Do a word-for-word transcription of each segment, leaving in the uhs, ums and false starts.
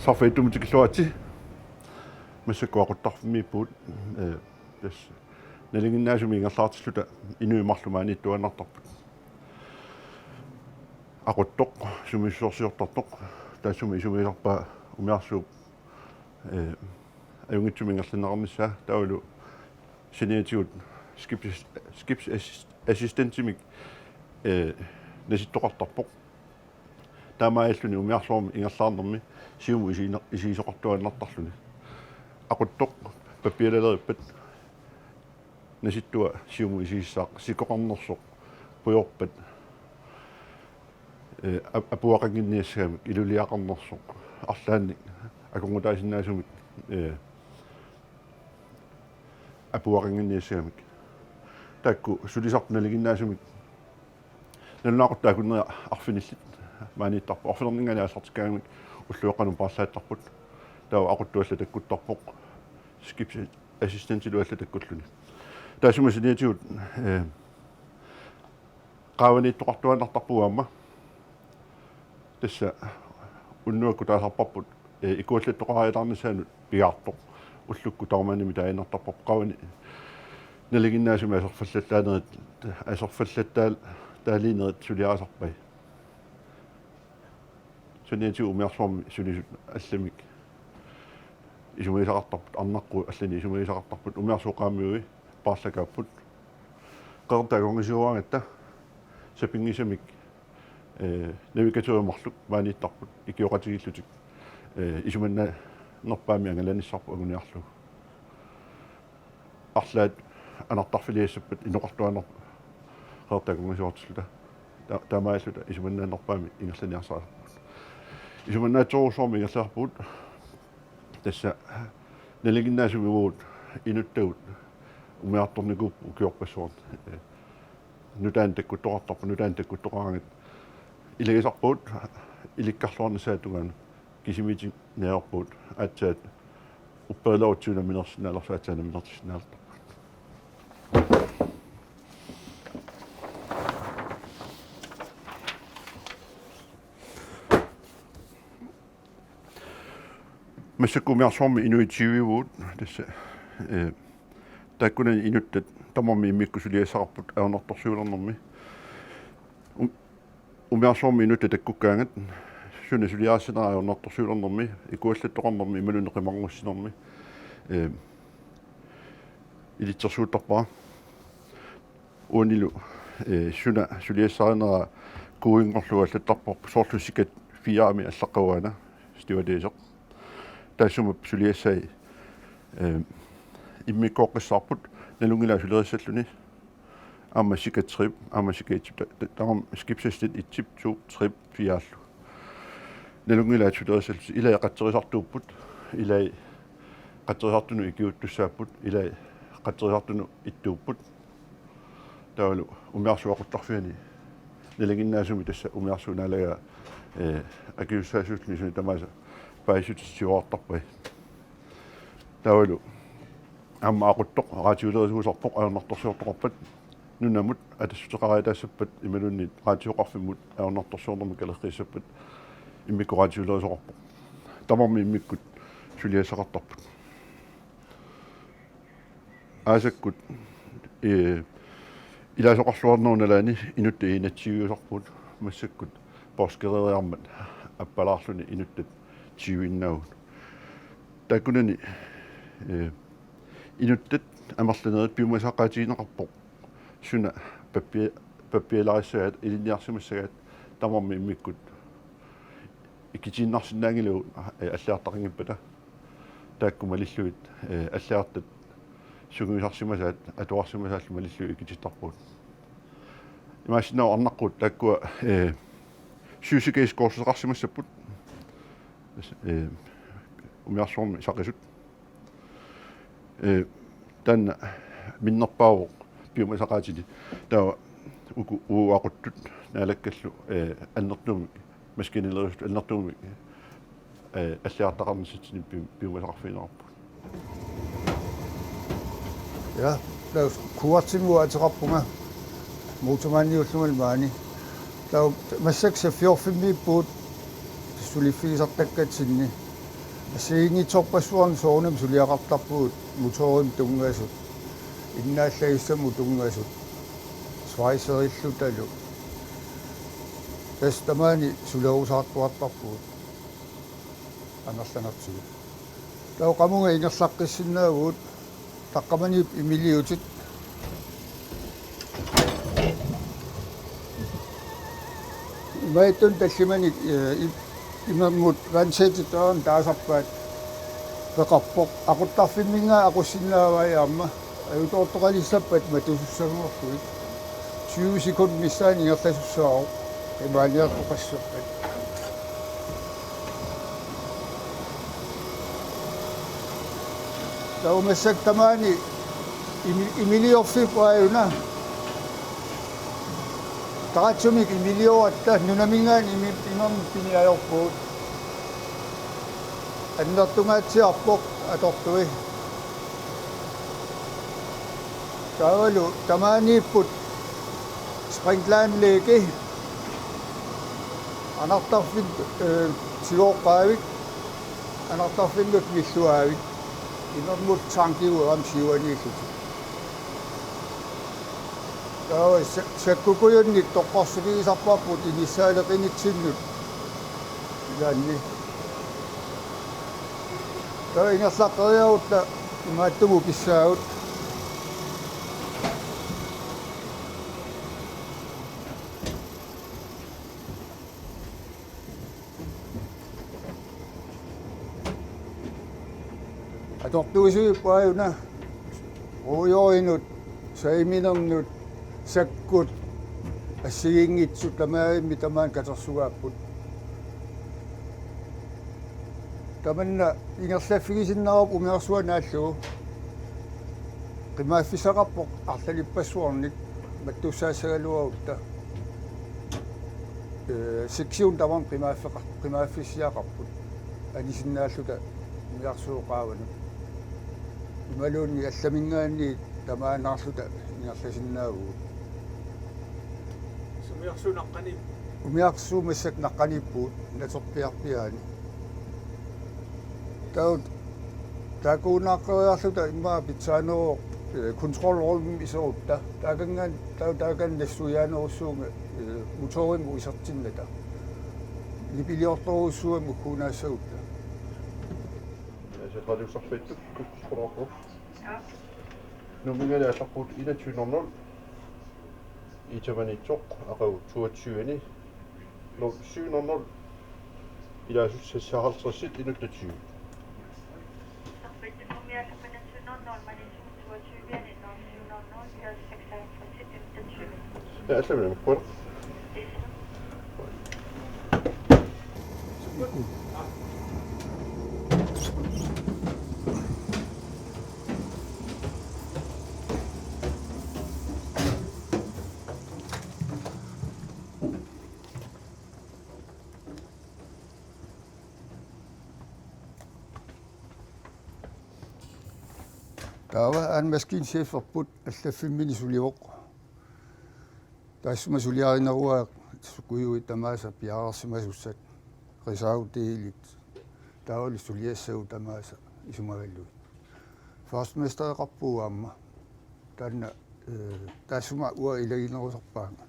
Sarfagittumut tikilluaritsi. Massakkut aquttarfimmiippugut, eh, tassa nalinginnaasumik ingerlaartilluta inuit marluk maaniittuaannartarput. Aquttoq, sumiissusersiortartoq, taassuma isumagisarpaa umiarsuup, eh, ajunngitsumik ingerlanneqarnissaa, taavalu saniatigut skibs-, skibsassist-, assistentimik, eh, nasittoqartarpoq. Taamaalilluni umiarsuarmi ingerlaarnermi siumut isiine-, isigisoqartuaannartarluni. Aquttoq pappialalerippat nasittua siumut isigissaaq, sikoqarnersoq, pujorpat, eh, ap-, apuaqannginniassagamik, iluliaqarnersoq, arlaannik akornutaasinnaasumik, eh, apuaqannginniassagamik. Taakku sulisartut nalinginnaasumik nalunaaqutaq taakkunannga arfinillit maaniittarput. Arfininngaanik aallartikkaangamik ulluit qanoq paarlaattarput. Taava aquttoq alla takkuttarpoq. Skibsassistentilu alla takkulluni. Taassuma saniatigut, eh, qaavaniittoqartuaannartarpugut aamma. Tassa unnuakkut taasarparput, eh, ikuallattoqariataarnissaanut pigaartoq. Ullukkut taamaanimi taaginnartarparput. Qaavani nalinginnaasumik aserfallattaanerit, aserfallattaal-, taaliinerit suliarisarpai. Saniatigut umiarsuarmi sulisut allamik isumagisaqartarput, arnaqquit allanik isumagisaqartarput, umiarsuup qaammiui paarlakaapput. Qeqertat akornisiuaraangatta sapinngisamik, eh, navigatørit marluk maaniittarput, ikioqatigiillutik, eh, isumannaannerpaamik angalanissarput anguniarlugu. Arlaat anartarfiliassappat inoqartuaannarpoq qeqertat akornisiuartilluta. Ta-, taamaalilluta isumannaannerpaamik ingerlaniarsarisarpugut. Isumannaatsorujussuarmik ingerlasarpugut. Tassa nalinginnaasumik uagut inuttagut umiartornikuupput ukiorpassuarni. Eh, nutaanik takkuttoqartarput, nutaanik takkuttoqaraangat ilagisarpagut ilikkarluarnissaata tungaanut. Kisimiitinniarpugut aatsaat upperilerutsigu namminersinnaalersoq, aatsaat namminersinnaalertarput. Massakkut umiarsuarmi inuit tyve-vugut tassa, eh, taakkunani inuttat tamarmik immikkut suliassaqarput ajornartorsiulernermi. Um-, umiarsuarmi inuttat takkukkaangat suna suliarissaneraa ajornartorsiulernermi, ikuallattoqarnermi imaluunniit qimarngussinermi, eh, ilitsersuuttarpara. Uanilu, eh, suna suliassarineraa kuuinngorlugu allattarparput, soorlu sikat fire-mi allaqqavoq una, stewardesseq. Taassuma suliassai, eh, immikkooqqissaarput, nalunngilaat sulerissalluni. Aamma sikat trip, aamma sikat itsip, ta-, ta-, tamarmik skibsassistit itsip, to, trip, fire-llu. Nalunngilaat sulerissallutik, ilai qatserisartuupput, ilai qatserisartunut ikiuuttussaapput, ilai qatserisartunut ittuupput. Taavalu umiarsuup aquttarfiani nalinginnaasumik tassa umiarsuup naalagaa, eh, akisussaasuulluni suna tamaasa paasissutissat siuartarpai. Taavalu aamma aquttoq raatiulerisuusarpoq ajornartorsiortoqarpat, nunamut atassuteqariataassappat imaluunniit raatioqarfimmut ajornartorsiornermut kalerriissappat immikkut raatiulerisoqarpoq. Tamarmik immikkut suliassaqartarput. Aasakkut, eh, ilaasoqarluarnerup nalaani inuttat enogtyve-usarpugut, massakkut poorskeriarmat appalaarluni inuttat tyve-innaavugut. Taakkunani, eh, inuttat amerlanerit piumasaqaatigineqarpoq suna pappi-, pappialarissagaat ilinniarsimassagaat tamarmik immikkut ikitiinnarsinnaanngilagut, eh, alliartaqanngippata. Taakku malillugit, eh, alliartat sungiusarsimasaat, atuarsimasaallu malillugit ikitittarpugut. Imaassinnaavoq arnaqquut taakkua, eh, syvsikatsi kursuseqarsimassapput. Eh, umiarsuarmi saqisut. Eh, taanna minnerpaavoq piumasaqaatini. Taava uku-, uagut aquttut Naalakkallu, eh, annertuumik, maskiinalerisutut annertuumik, eh, alliartaqarnissatsinnik pi-, piumasaqarfigineqarput. Ja, taava kuartimut ateqarpunga. Motormandiullungalu maani. Taava massakkut Saffiorfimmiippugut suliffigisartakkatsinni. Assigiinngitsorpassuarnik soorunami suliaqartarpugut motorimut tunngasut, innaallagissamut tunngasut, svejserillutalu. Tassa tamaani sulerusaartuartarpugut amerlanertigut. Taava qamunga ingerlaqqissinnaavugut, taqqamaniippoq imiliutit. Imaattunik tallimanik, eh, i-, imermut vandtættet døren taasarpaat peqarpoq. Aquttarfimminngaanniit aqussinnaavai aamma. Ajutoortoqalissappat matusussanngorlugit. Tyve sekundit missaanni ingerlasussaavoq. Imaaniartoqassappata. Taava massakkut tamaani imi-, imiliorfipput aajuna. Taratsumik imilioratta nunaminngaanniit imi-, imermut piniarpugut. Annertungaatsiarpoq atortui. Taavalu tamaaniipput sprinkleranlæggi. Anartarfik, eh, tigooqqaavik, anartarfinnut milluaavik, imermut tankiueram siuaniillutik. Taava sa-, sakkukujunnik toqqorsivigisarparput inissaaleqinitsinnut ilaanni. Taava ingerlaqqeriarutta imaattumut pissaagut. Atortuisuipput aajuna ruujorinut, saviminernut, sakkut, assigiinngitsut tamarmik tamaani katersugaapput. Tamanna ingerlaffigisinnaavarput umiarsuaq naallugu. Qimaaffissaqarpoq arlalippassuarnik mattussaassagaluarutta. Eh, sektion tamarmi qimaaffeqa-, qimaaffissiaqarput. Anisinnaalluta umiarsuup qaavanut. Imaluunniit allaminngaanniit tamaannarluta ingerlasinnaavugut. Umiarsuup naqqaniippoq? Umiarsuup massakkut naqqaniippugut naterpiarpiaani. Taava taakkuunnaaqqeriarluta immaqa pitsaaneruvoq, eh, kontrolrummip iserutta. Taakanngaanniit, taava taakani nassuiaanerussuunga, eh, motorimut isertinnata. Nipiliortorujussuugami ugguunaassagutta. Aseqalussarfittut kukkusqoraqu. Nuumminngaanniit aallarpugut enogtyve nul nul. Itamaniitsoq aqagu toogtyve-ni. Nul syv nul nul. Ilaasut seksoghalvtreds-it, enogtyve. Ja, allamik qujanaq. Taava aana maskincheferput allaffimminni sulivoq. Taassuma suliarineruvoq sukkujuit tamaasa piareersimasussat, reservedele. Taavalu suliassagut tamaasa isumagallugit. Førstemestereqarpugut aamma. Taanna, eh, taassuma uanga ilaginerusarpaanga.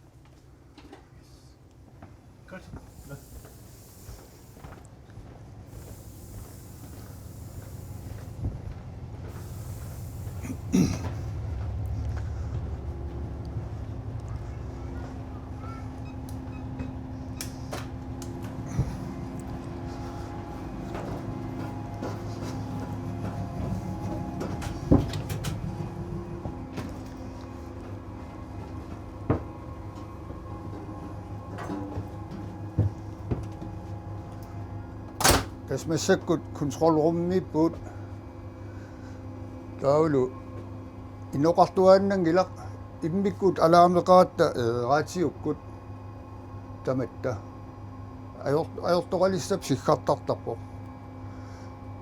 Tassa massakkut kontrolrummiippugut. Taavalu inoqartuaannanngilaq, immikkut alarmeqaratta, eh, radiukkut tamatta. Ajor-, ajortoqalissap siggartartarpoq.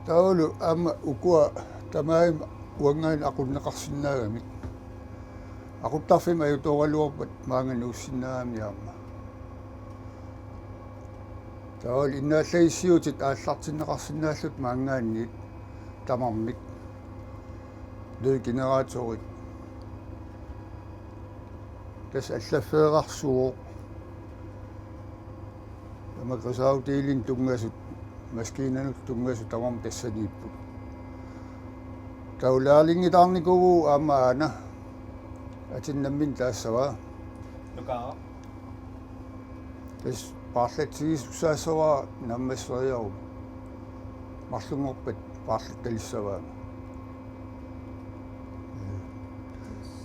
Taavalu aamma ukua tamarmik uanngaanniit aqunneqarsinnaagamik. Aquttarfimmut ajutooraluarpat maanga nuussinnaagami aamma. Taavalu innaallagissiuutit aallartinneqarsinnaallutik maanngaanniit tamarmik. Nødgeneratorit. Tassa allaffeerarsuuvoq. Tamakku reservedelinut tunngasut, maskiinanut tunngasut tamarmik tassaniipput. Taava lærlingitaarnikuuvugut aamma aana. Atinnamin taassavaa. Nukaara. Tassa paarlatsigisussaassuara naammasseriaruk. Marlunngorpat paarlattalissavaa.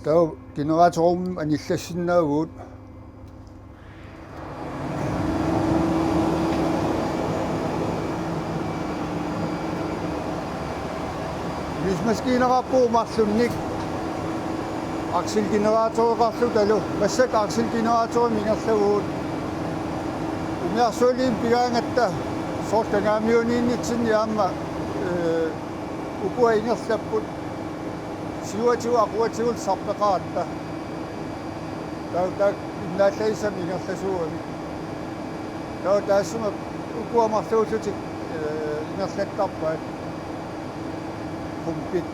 Taava generatorimi anillassinnaavugut. Lysmaskiineqarpugut marlunnik. Akselgeneratoreqarlutalu. Massakkut akselgeneratorimik ingerlavugut. Umiarsualimmik pigaangatta soorlu kangaamiuniinnitsinni aamma, ee, ukua ingerlapput. Siuatigut aquatigut sarpeqaratta. Taava taakku innaallagissamik ingerlasuugami. Taava taassuma ukua marluullutik, ee, ingerlattarpaat. Pumpit.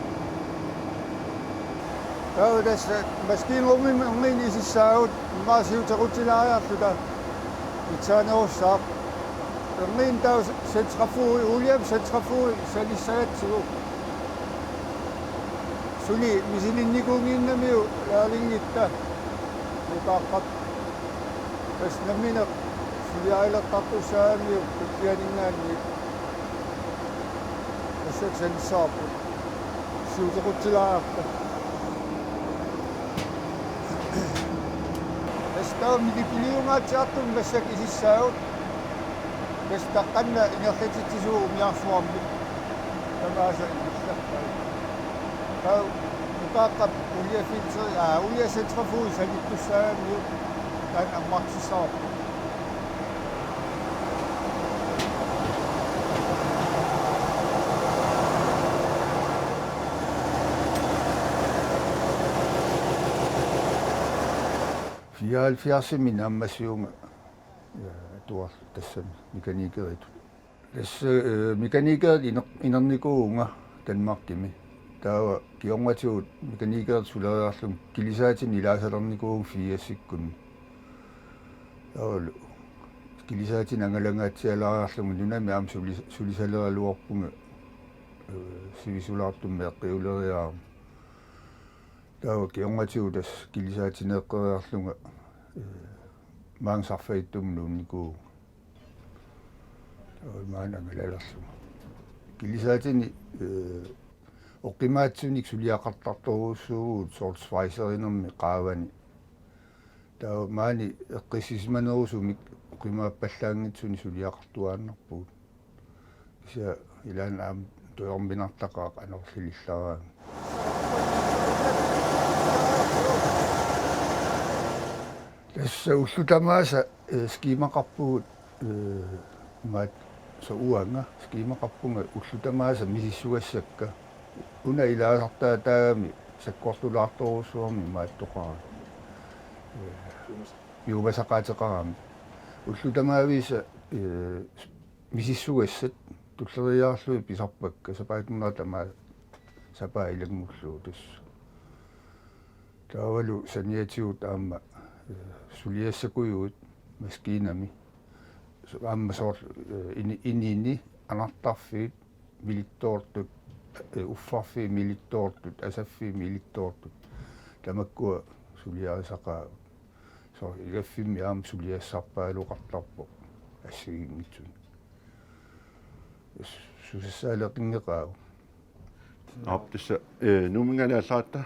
Taava tassa maskiinarumimi erniinnaq isissaagut, immaqa siutequtsilaariarluta pitsaanerussaaq. Erniinnaq taava centrifuge, uuliam centrifuge salissagatsigu. Suli misilinnikuunnginnamiuk lærlingitta nukaaqqap. Tassa nammineq suliarilertartussaagamiuk tullianinngaanniit. Tassa salissavarput. Siutequtsilaariarta. Tassa taava milipiliungaatsiartumik massakkut isissaagut. Tassa taqqanna ingerlatitsisugut umiarsuarmik. Tamaasa ingerlappai. Taava nukaaqqap oliefilteri, aa, oliecentrifuge salittussaagamiuk taanna ammartissavarput. Fireoghalvfjerdsimi naammassiunga, ja, tuar tassani mekanikeritut. Tassa, ee, mekanikerit iner-, inernikuuvunga Danmarkimi. Taava kingornatigut mekanikerit suleriarlunga kilisaatinik ilaasalernikuuvunga firsikkunni. Taavalu kilisaatinik angalangaatsialaariarlunga nunami aamma suli-, sulisaleraluarpunga, ee, sivisulaartumik meeqqiuleriarama. Taava kingornatigut tassa kilisaatinik eqqeriarlunga, ee, maanga Sarfagittumut nuunnikuuvunga. Taava maani angalalerlunga. Kilisaatinik, ee, oqimaatsunik suliaqartartorujussuuvugut soorlu svejserinermi qaavani. Taava maani eqqissisimanerusumik oqimaappallaanngitsunik suliaqartuaannarpugut. Kisianni ilaanni aamma tujorminartaqaaq anorlilillaraangat. Tassa ullut tamaasa, ee, skemaqarpugut, ee, imaat, soorlu uanga skemaqarpunga ullut tamaasa misissugassakka. Una ilaasartaataagami sakkortulaartorujussuarmik imaattoqarami. Ee, piumasaqaateqarami. Ullut tamaavisa, ee, misissugassat tulleriiaarlugit pisarpakka, sapaatip-akunnera tamaasa sapaat ilanngullugu tassa. Taavalu saniatigut aamma, ee, suliassakujuit maskiinami. Su-, aamma soorlu, ee, ini-, inini anartarfiit milittoortut, ee, uffarfiit milittoortut, asaffiit milittoortut. Tamakkua suliarisaqaagut. Soorlu igaffimmi aamma suliassarpaaloqartarpoq assigiinngitsunik. Susassaaleqinngeqaaq. Aap, tassa, ee, Nuumminngaanniit allaratta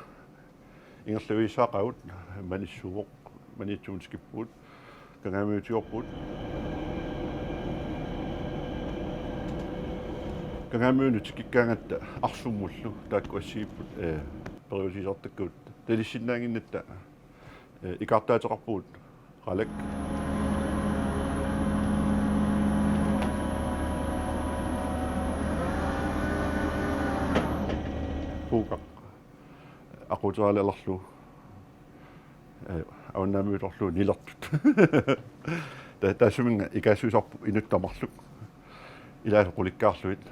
ingerlavigissaaqaagut, Maniitsuuvoq, Maniitsuup skippugut, Kangaamiutigooq. Kangaamiunut tikikkaangatta Arsummullu taakku assigiipput, ee, periusiisartakkagut. Talissinnaannginnatta ee, ikaartaateqarpugut. Qalak. Puukaq. Aquuteralalerlugu. Ee, avannaamiutorlugu nilertut. Ta-, taassuminnga ikaassuisarput inuttut tamarmik. Ilaasa qulikkaarlugit,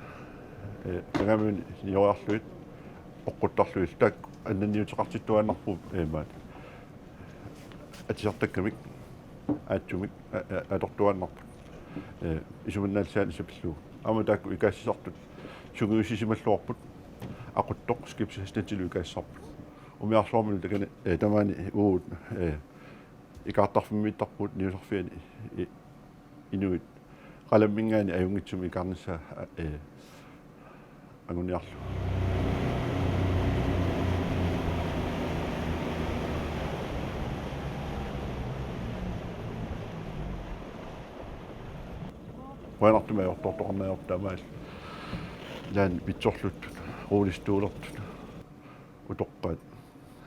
eh, Kangaamiuni nioriarlugit, oqquttarlugit, taakku annanniuteqartittuaannarput, eh, maat. Atisartakkamik, aatsumik, a-, a-, atortuaannarput. Eh, isumannaallisaanik sapillugu. Aamma taakku ikaassisartut sungiussisimalluarput, aquttoq skibsassisartutilu ikaassisarput. Umiarsuarmilu takani, eh, tamaani uagut, eh, ikaartarfimmiittarpugut niusarfiani i-, inuit qalamminngaanniit ajunngitsumik ikaarnissaa, eh, anguniarlugu. Qujanartumik ajortoortoqarneq ajortoq taamaalilluta. Ilaanni pitsorluttut, rullestollertut, utoqqaat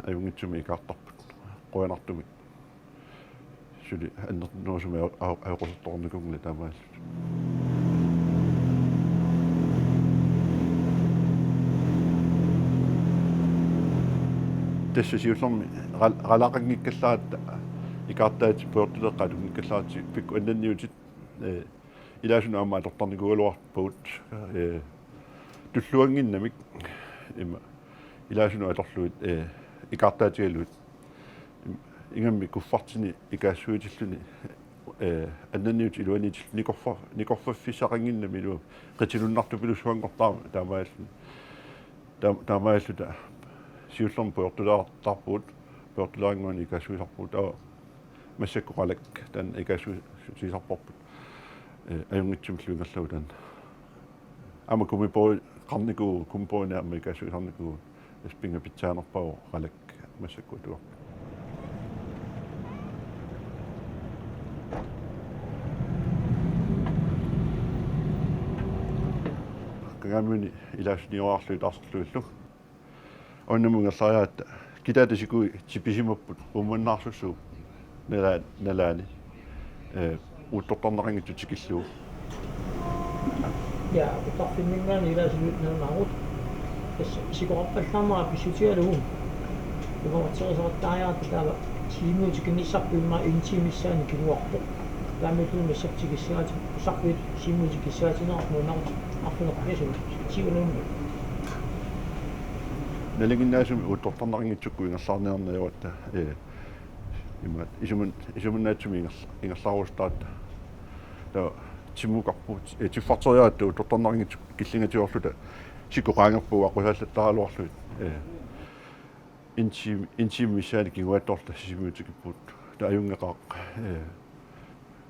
ajunngitsumik ikaartarput. Qujanartumik. Suli annertunerusumik aju-, aju-, ajoqusertoqarnikuunngilaq taamaalilluta. Tassa siullermik ral-, ralaqanngikkallarput ikaartaatit pujortuleeqqat atunngikkallarput pikku annanniutit, eh, ilaasunut aamma atortarnikuugaluarpagut, eh, tulluannginnamik ima ilaasunut atorlugit, eh, ikaartaatigalugit. Ingammik kuffertini ikaassuitilluni, eh, annanniutit iluaniitilluni nikorfa-, nikorfaffissaqannginnami iluamik qitilunnartupilussuanngortarami taamaalilluni. Taam-, taamaalilluta siullermik pujortuleertarpugut, pujortuleeranngorlugit ikaassuisarpugut, taava massakkut qalak taanna ikaassuisarparput. Eh, ajunngitsumillu ingerlavoq taanna. Aamma gummibådeqarnikuuvoq, gummibådini aamma ikaassuisarnikuuvoq, tassa pinga pitsaanerpaavoq qalak massakkut atuarput. Kangaamiuni ilaasut nioriarlugit taarserlugillu. Uannamut ingerlariaratta kitaata sikui tipisimapput uummannaarsussuu nala-, nalaani. Eh, uuttortarneqanngitsoq tikillugu. Ja, uuttortarfimminngaanniit ilaasut nalunaaruit. Tassa sikoqarpallaarnera pissutigalugu. Uunga uterusaqattaariaratta taava Sisimiut tikinnissarput immaqa en time missaani kinguarpoq. Taamaalilluni massakkut tikissaati-, ussarfiit Sisimiut tikissaatigineqarput nuannaarut arfineq-pingasunut. Siullermik. Nalinginnaasumik uuttortarneqanngitsukkut ingerlaarniarneq ajoratta, eh, imaat, isuman-, isumannaatsumik inger-, ingerlaarusutaratta. Taava timmukarput, eh, tiffarteriaratta uuttortarneqanngitsukkut killingatigoorluta sikkoq qaangerpugut aqqusaallattaraluarlugit, eh, en time, en time missaani kinguaattoorluta Sisimiut tikippugut. Taava ajunngeqaaq, eh,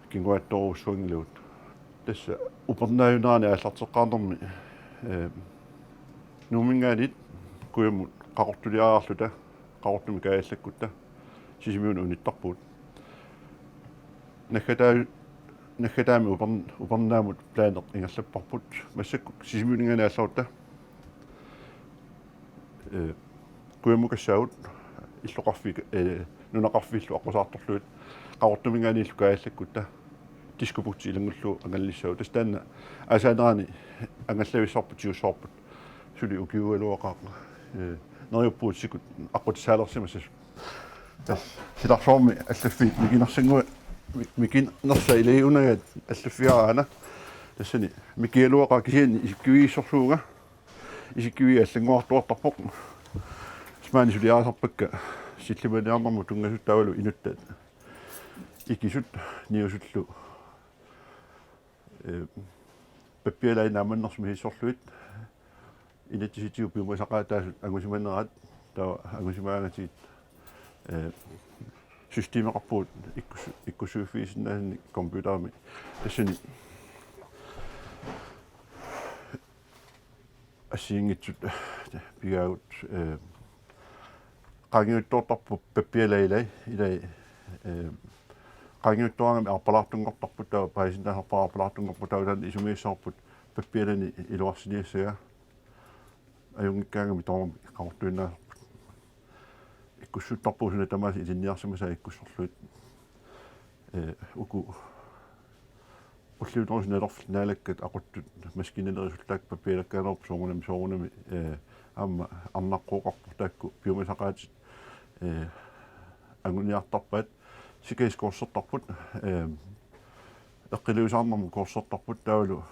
kinguaattoorujussuanngilagut. Tassa upernaajunerani aallarteqqaarnermi, eh, Nuumminngaanniit kujammut qaqortuliariarluta, Qaqortumi kaajallakkutta Sisimiunut unittarpugut. Naggataa-, Naggataami upern-, upernaamut planeq ingerlapparput. Massakkut Sisimiuninngaanniit aallarutta, eh, kujammukassaagut illoqarfi-, eh, nunaqarfiillu aqqusaartorlugit, Qaqortuminngaanniillu kaajallakkutta, Diskobugti ilanngullugu angallanissaagut. Tassa taanna aasaanerani angallavissarput tigussavarput. Suli ukiugaluaqaaq, eh, neriuppugut sikut aqqutissaalersimassasut. Tassa silarsuarmi allaffiit mikinersannguit, mi-, mikinersaat ilagigunagaat allaffigaara aana. Tassani mikigaluaqaaq, kisianni isikkivigissorsuuvunga. Isikkiviit allanngorartuartarpoq. Tassa maani suliarisarpakka sillimaniarnermut tunngasut taavalu inuttat ikisut niusullu, eh, pappialaat naammannersut misissorlugit, inatsisitigut piumasaqaataasut angusimaneraat, taava angusimaagatigit, eh, systemeqarpugut ikkus-, ikkussuiffigisinnaasannik computerimi. Tassani assigiinngitsut pigaagut, eh, qaangiuttoortarput pappialaat ilai, ilai, eh, qaangiuttoorami arpalaartunngortarput, taava paasinnaasarpara arpalaartunngorput, taava taanna isumagissavarput pappialani iluarsiniassagaa. Ajunngikkaangami tamarmik qaqortuinnaasarput. Ikkussuttarpugut suna tamaasa ilinniarsimasaat ikkussorlugit. Eh, uku ulluinnarni atorfillit naalakkat aquttut maskiinalerisut taakku pappialakkaanerupput soorunami, soorunami, eh, aamma arnaqqooqarpoq taakku piumasaqaatit, eh, anguniartarpaat, sikaskorsertarput, eh, Eqqiluisaarnermut kursertarput taavalu,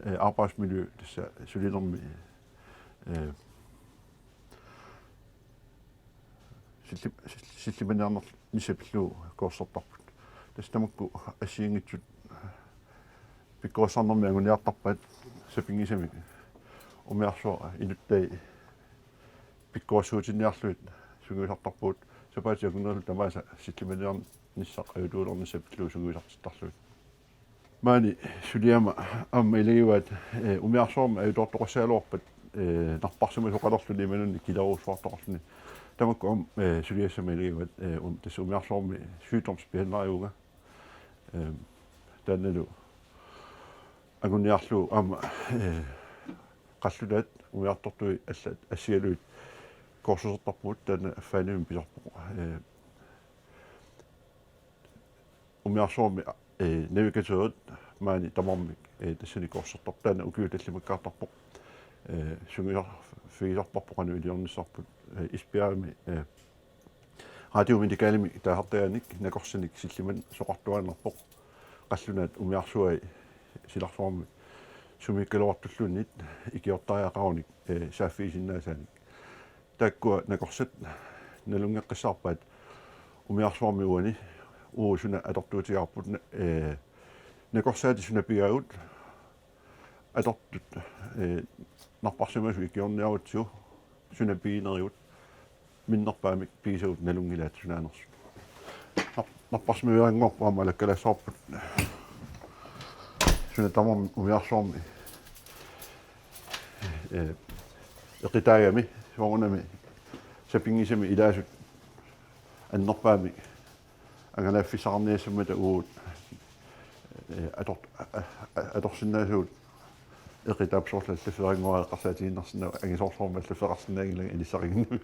eh, arbejdsmiljø tassa sulinermi, eh, silli-, sillimaniarnissaq pillugu kursertarput. Tassa tamakku assigiinngitsut pikkorissarnermi anguniartarpaat sapinngisamik umiarsuaq inuttai pikkorissuutinniarlugit sungiusartarpugut, sapaatip akunnerillu tamaasa sillimaniarnissaq ajutuulernissaq pillugu sungiusartittarlugit. Maani suliama aamma ilagivaat, eh, umiarsuarmi ajutoortoqassagaluarpat, eh, napparsimasoqalerluni imaluunniit kilerujussuartoqarluni. Tamakku aamma, eh, suliassama ilagivaat, eh, um-, tassa umiarsuarmi sygdomsbehandleriuvunga. Eh, taannalu anguniarlugu aamma, eh, qallunaat umiartortui allat assigalugit kursusertarpugut, taanna affaanimi pisarpoq. Eh, umiarsuarmi, eh, navigatørit maani tamarmik, eh, tassani kursertarput, taanna ukiut tallimakkaartarpoq. Eh, sungiusarfigisarparput qanoq iliornissarput. Eh, Esbjergimi, eh, Radiumedicalimi taasartagaanik nakorsanik sillimanisoqartuaannarpoq. Qallunaat umiarsuai silarsuarmi sumiikkaluartulluunniit ikiortariaqarunik, eh, saaffigisinnaasaanik. Taakkua nakorsat nalunngeqqissaarpaat umiarsuarmi uani, uagut suna atortuutigaarput, na-, eh, nakorsaatit suna pigaagut, atortut, eh, napparsimasut ikiorniarutsigu suna piginerigut minnerpaamik pigisagut nalunngilaat sunaanersut. Nar-, napparsimaveeranngorput aamma alakkalaassavarput suna tamarmi umiarsuarmi, eh, eqitaagami soorunami sapinngisamik ilaasut annerpaamik angalaaffissaqarniassammata uagut, eh, ator-, a-, a-, atorsinnaasugut eqitaap soorlu allaffeeranngorpat eqqarsaatigiinnarsinnaavoq, angisoorsuarmik allaffeqarsinnaanngilanga inissaqanngimmat.